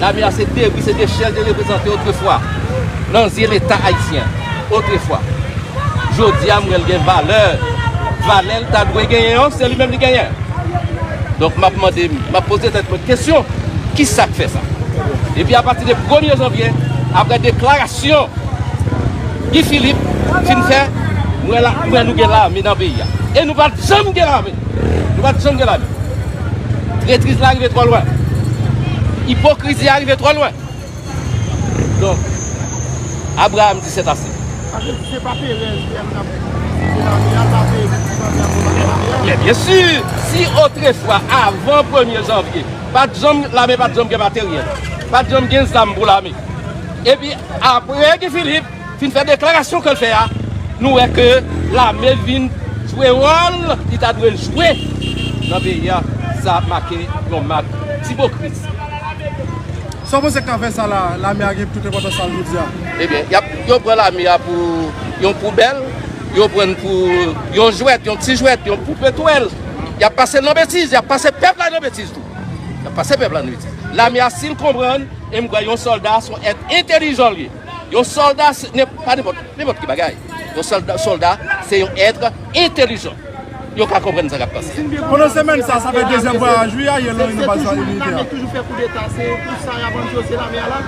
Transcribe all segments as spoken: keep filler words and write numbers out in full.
Lame a se debri, se dechèl te reprezante otrefwa nan zye Leta ayisyen. Otrefwa. Jodi a, m wè l gen valè. Valè l ta dwe genyen an, se li menm li genyen. Donk, m ap mande, m ap poze tèt mwen kesyon, ki sa k fè sa? Epi apati de premye janvye, apre deklarasyon Guy Philippe fin fè, m wè la, m wè nou gen lame nan peyi a. E nou pa t janm gen lame. Nou pa t janm gen lame. Tretriz la rive twò lwen. Ipokrizi a rive twò lwen. Donk, Abraham di c'est assez. Sa vle di se pa Perez menm n ap kritike lame a, l pa vle kritike lame a pou lame a. Men byen si, si otrefwa, avan premye janvye, pa t janm, lame pa t janm gen materyèl, pa t janm gen zam pou lame. Epi apre Guy Philippe fin fè deklarasyon ke l fè a, nou wè ke lame vin jwe wòl li ta dwe jwe nan peyi a. Sa ap make yon mak dipokrizi. Sa w panse k ka fè sa la, lame a gen tout enpòtans sa l jodi a? Ebyen, y ap, yo pran lame a pou yon poubèl, yo pran l pou yon jwèt, yon ti jwèt, yon poupe twèl. Y ap pase l nan betiz, y ap pase pèp la nan betiz tou. Y ap pase pèp la nan betiz. Lame a, si l konprann, e m kwè yon sòlda se yon èt entèlijan l ye. Yon sòlda se, ne, pa nenpòt, nenpòt ki bagay. Yon sòlda, sòlda se yon èt entèlijan. Yo ka konprann sa k ap pase. Pandan semèn sa, sa fè dezyèm vwayaj wi, ayè lan ri nan baz militè a. Lame toujou fè koudeta, se pou sa y ap anjoze lame a la.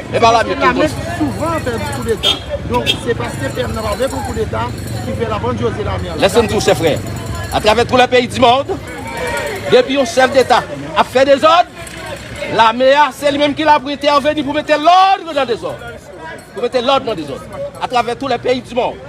E pa lame tou. Lame souvan fè koudeta. Donk, se paske pèp nan pa vle pou koudeta ki fè l ap anjoze lame a la. Lèse m di w, chè frè, atravè tou lè peyi di mond, depi yon chèf deta ap fè dezòd, lame a, se li menm ki la pou entèveni pou mete lòd nan dezòd. Pou mete lòd nan dezòd. Atravè tou lè peyi di mond.